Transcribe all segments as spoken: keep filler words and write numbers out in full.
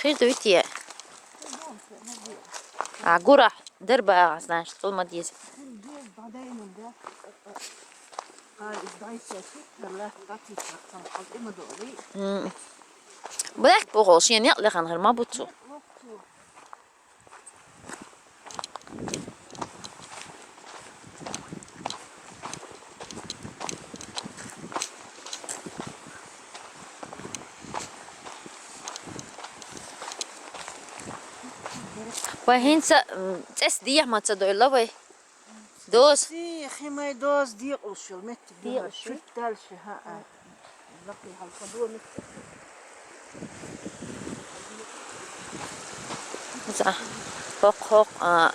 Хир дуй те? А, гурахь, дарба агӀа, значит, хӀул ма деза. М. Блэк бохол, шен якъ лехан хир ма буцу. Вай хӀинца, м, цӀес дехьа ма ца дойла вай. Доз. Си, химай доз декъалшил, метта декъалшил. Чуть дальше, хӀаа. Лакхи хьалха дуа метта. За. ХӀокх, хӀокх, а.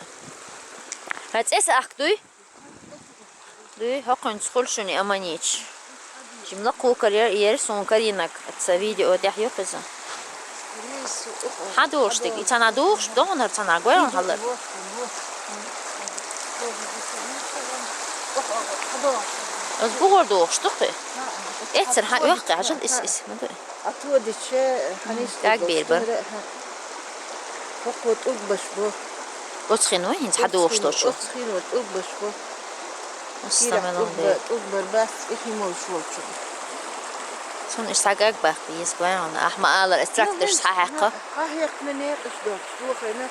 Хьа цӀес ахк дуй? Дуй, хӀокхуьнца хуьлу шуна аманийча. Жимла кхукар яр, яр суна карийнарг, ца видео тӀехь юкъиза. Хьан духуш диг? И цана духуш, догӀанар цана гойран хьалар. Аз бугӀар духуш дукхи? Эцар хьан оьхкъи, хьажал ис, ис, ма дуй. А то дича, ханиш. Как бер ба? ХӀокхо тӀулг баш бо. Оцхин вай, хӀинца хьан духуш долчу? Оцхин вай тӀулг баш бо. Ас Кира самалан тӀулг бе. Ба-, тӀулг бар бац, и химолуш волчу. Цунна иштта гаг бахка еза вай хьуна. Ахьа ма алар, ас тракторш хьа хьаьккха. Хьа хьаьккхина некъаш долчу, тохайна.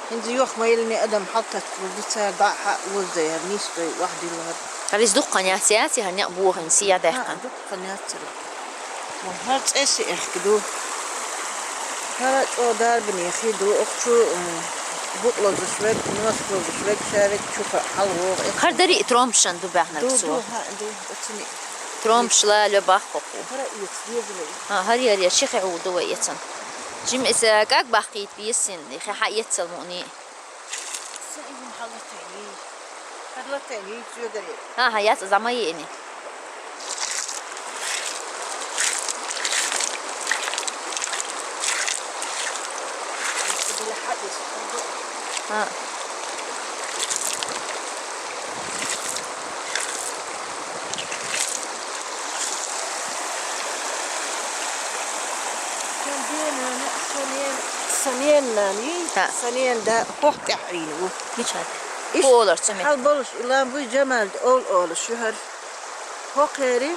ХӀинца йохма йилни адам хьалтаччур ду цара дӀа а хьа а лозза яр, нийстой вахдиллар. Хьалис дуккха яц, яц, хьа некъ бохин сия даьккхина. Дуккха яцара. ХӀара цӀеси аьхки ду. ХӀара чӀо дарбане хи ду, охчу, м, букъ лозуш вег, нос лозуш вег, ша вег чуха хьалвогӀу. ХӀара дари тромбшан ду баьхнарг. Ду, цо. Ду, хӀа, ду, оцуни. Тромбшла ле баххо ху. ХӀара эц дезале. А, хӀара яр, яр, ши хи хӀу ду вай эцан. Жим эса, э, гаг бахкийт бийсин, хи хьа эцал муъни. Сан изин хьалатайни. Хьалатайни, цуьгаре. Ха, ха, яц, зама йиъни. Ха. Санен, санен, санен нани, ха. Санен да хох тӀехь Ӏийна ву. Мичад? Иш ху олар цу метте. Хьал болуш, и лам буй Джамалди ол олуш ю хӀара. ХӀокхери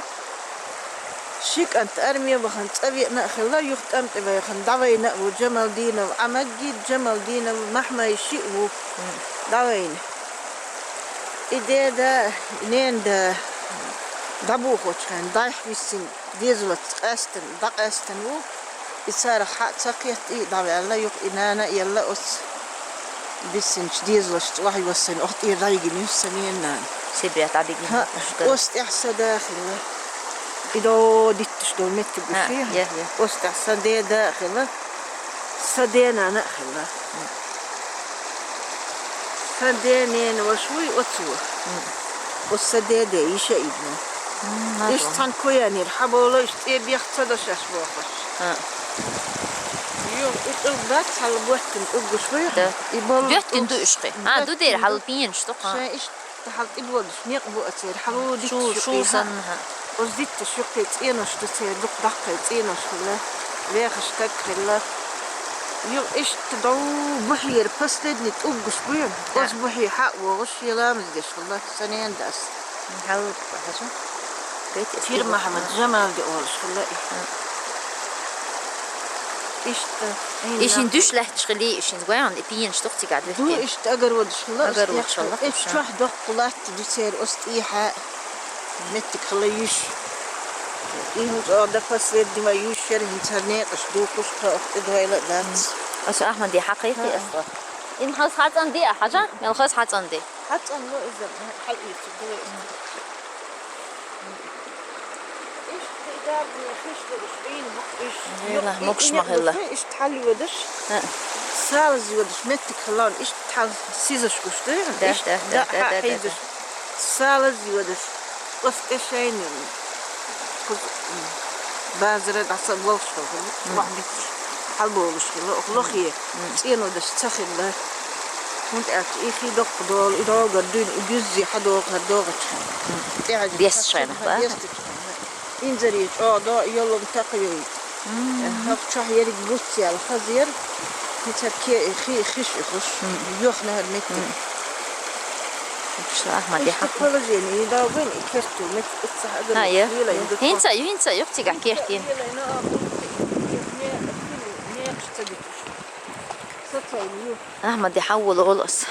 ши кӀант арме вахана цӀа веана а хилла, юха тӀам тӀе вайхана дӀавайна а ву Джамалдинов Ӏамагги, Джамалдинов Махьмай шиъ ву. М. ДӀавайна. И деда, и ненада дӀабухучу хенна, дайх виссина дезалаца къаьстина, дӀакъаьстина ву. И царах хьа а ца кхетта, и дӀаваьлла, юха и нана а елла оцу биссинчу дезалашца охьайоссина, оха тӀера дӀайигина ю сан ненан нана. Себе дӀабигина. ХӀаъ, оцу тӀехь сан да а хилла. И до дитташ долу меттиг гуш. ХӀаъ, я, я. Оцу тӀехь сан деда а хилла, сан денана а хилла. Сан ден ненан ваша вуй оцо. М. Оцу сан деде йиша а йигна. М, иштта цхьана куянера хьаболу, иштта тӀе бех ца до шаьш бохуш. А. Йо, и тӀулг бац, хьала боьттина тӀулг гуш вуй? Да. И болу боьттина тӀулг ду ишкъи? А, ду дера, боьттина хьала ду. Пенаш ду, ха. Шайн иштта хьала тӀе бодуш, некъ бу а церан, хьала ву дитташ шу, шу юккъе, ха. Санна, ха. Оцу дитташ юккъе цӀенош ду церан, дукха даккхий цӀенош хилла, вехаш стаг хилла. Юкъа иштта дов бухьера последний тӀулг гуш буй? Да. Оцу бухье хьа а вогӀуш, шен ламаз деш хилла, сан ненан дас. Хьал хьажа. Пир Махьмад Джамалди олуш хилла и. М. Иштта, и шин дуьш лаьтташ хили, и шин гойн, и пенаш дукха цига дуьхке. Ду иштта агарводуш хилла, агарводуш хилла, эцу чохь доккха латта ду церан оцу тӀехьа. Меттиг хила йиш. И хӀун цӀа дан последний вай йиш яра, хӀинца хӀара некъаш духуш, тхо охьа тӀедойла а дац. Аса Ахьмаде хьакхайкхи аса. Ин хаза хьацӀан де а хьажа, мел хаза хьацӀан де. ХьацӀан ло иза, хьал ийцу, ду иза. Иштта и дарбане хиш лугуш, Ӏийна бу-, иш. Вела, юкъ-, и, могуш и ма хилла. Иштта хьал йодаш. ХӀаъ. Салаз йодаш, меттиг хилла, иштта хьал сизаш гуш ду, да, иштта да, да, да, хьа да, да, хьийзаш. Да. Салаз йодаш, оцу тӀе шайна кхуза, м, базара дӀаса болуш хилла, м, вахь битташ, хьалболуш хилла, оха лохе, м, цӀенодаш ца хилла. ХӀунда аьлча и хи доккха долу, и догар дуьйна, и дуьззе хьадогӀу хӀара догӀачу. М. ТӀехьа бес шайна, ба? Бес тӀе шайна. Инзаре чӀогӀа до, йоллун такхавейта. М. Ахча ерг буц ял хазир. Хича ке хи хиш ихуш. Ёхна хар метти. Ша, ма ди Ишта хапа. Положение, да, вен и керту, мет, итса хагар. Ха, я. Хинца, хинца, ёх тига кертин. Ахмади хавул олос.